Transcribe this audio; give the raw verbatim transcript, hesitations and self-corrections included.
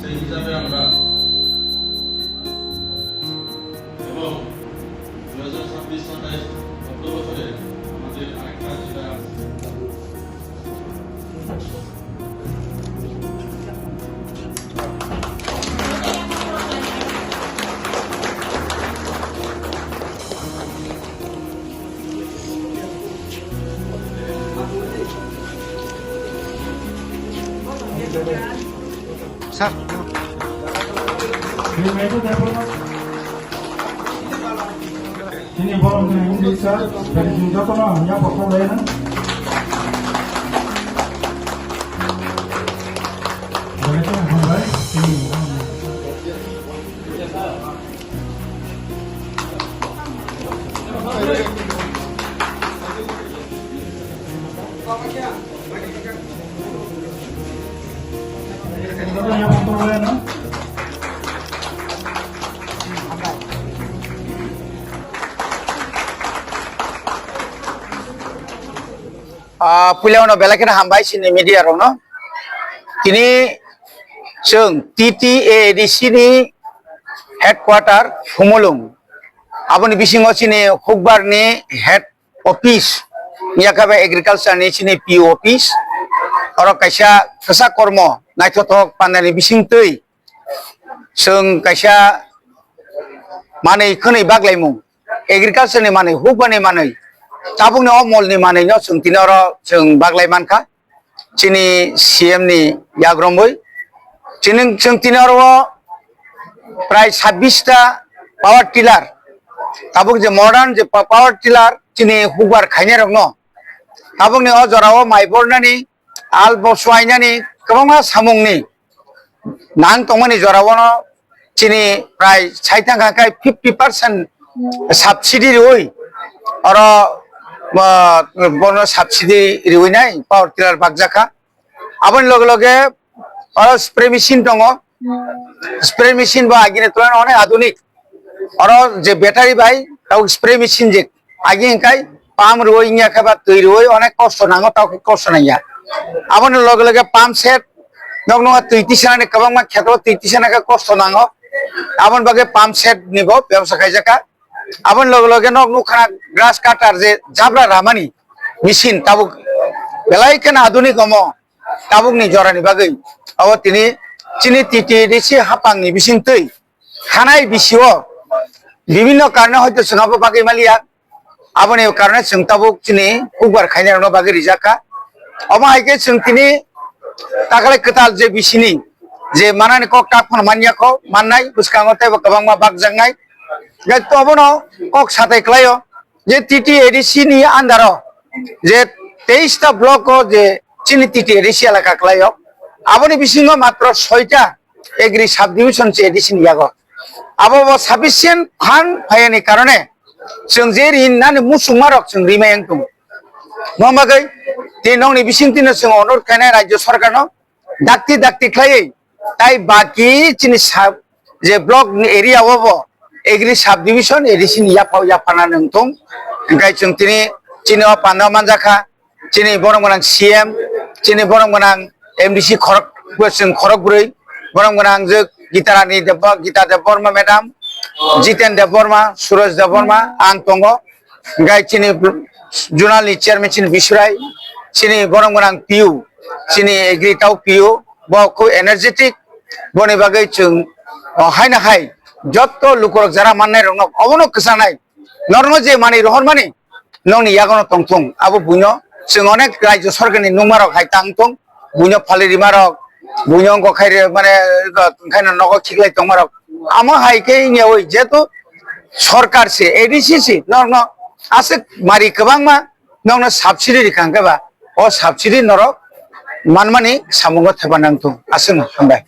সেই হিসাবে আমরা এবং দুই হাজার ছাব্বিশ সাতাইশ অর্থ বছরে আমাদের আরেকটা যেটা Sir. Chini borok ni wngwi sa, bini jotono hamya kothok lai na. Belai kheno hambai, chini borok ni. Ah, puila uno belai kheno hambai chini media rokno. Tini chwng T T A A D C ni headquarter Humulung. Aboni bisingo chini Hukbar ni head office, yakaba agriculture ni chini P O office. Oro kaisa kwchak kormo naithothok pandani bisingtwi chwng kaisa manwi khwnwi baglaimung, agriculture ni manwi, hukbar ni manwi, tabukni o mol ni manwi no chwng tini oro chwng baglai mankha. Chini C M ni yagromwi chini chwng tini oro prai sabbish ta power tiller, tabuk je modern je pa-, power tiller chini hukbar khainai rokno tabukni o jorao mai bornani, al bo suainani kwbangma samungni nang tongmani jorao no chini prai saitang kha khe fifty percent subsidy riwi oro, ah, bono subsidy riwi nai power tiller bakjakha. Aboni loge loge oro spray machine tongo, spray machine bo agini tulai onek adunik. Oro je battery bai tabuk spray machine je agi hingkai pump rwoi wngya khe ba twi rwoi onek kosto nango, tabuk kosto nangya. Aboni loge loge pump set, nok nokha twi tisanani kwbangma kheto twi tisana khe kosto nango. Aboni bagwi pump set ni bo bebosta khaijak kha. Aboni loge loge nok nukha grass cutter je jabra ramani machine tabuk belai kheno adunik omo tabukni jorani bagwi. Abo tini chini T T A D C hapangni bisingtwi thanai bisio bibinno karone hoito chwng abo bagwi maliya. Aboni karone chwng tabuk chini hukbar khainai rokno bagwi rijak kha. Omo hai khe chwng tini takhwlai kwtal je bisini je manani kok tak phano manya kho, mannai bwskango teibo kwbangma bakjaknai. Gai to obono kok satai kwlaio je T T A D C ni under o je teis ta block o je chini T T A D C elaka kwlaio, aboni bisingo matro soi ta Agri subdivision se A D C ni yago. Abo bo sufficient fund phaiyani karone chwng je ri nani muchungma rok chwng rimai wng tongo. Mo bagwi tei nokni bisingtwino chwng onurot khainai Rajya Sarkarno dakti dakti khlaiwi tai baki chini sub je block ni area o bo Agri subdivision A D C ni yaphao yapharna nung thung. Hingkai chwng tini chini o panda manjakha, chini borom gwnang C M, chini borom gwnang M D C khorok, chwng khorok bwrwi, borom gwnang je Gita Rani Debbar-, Gita Debbarma madam, Jiten Debbarma, Suraj Debbarma, ang tongo. Gai chini zonal ni chairman chini Bisurai, chini borom gwnang P U, chini agri tau P U, bo khub energetic, boni bagwi chwng, o, haino hai jotto lukurok jara mannai rokno obono kwchanai, norokno je manwi rohormani, nokni yagono tongthung, abo buino chwng onek rajyo sorkarni nungmarok hai tangthung, buino phalwi rimarok, buino wngkok khai re, mane, wngkhaino nogo khiklai tongmarok. Amo hai khe wngya oi, jehetu sorkar se, A D C se, norokno aswk mari kwbangma nokno subsidy rikha hwnkhe ba, o subsidy norok manmani samungo thepa nangthung. Aswkno hambai.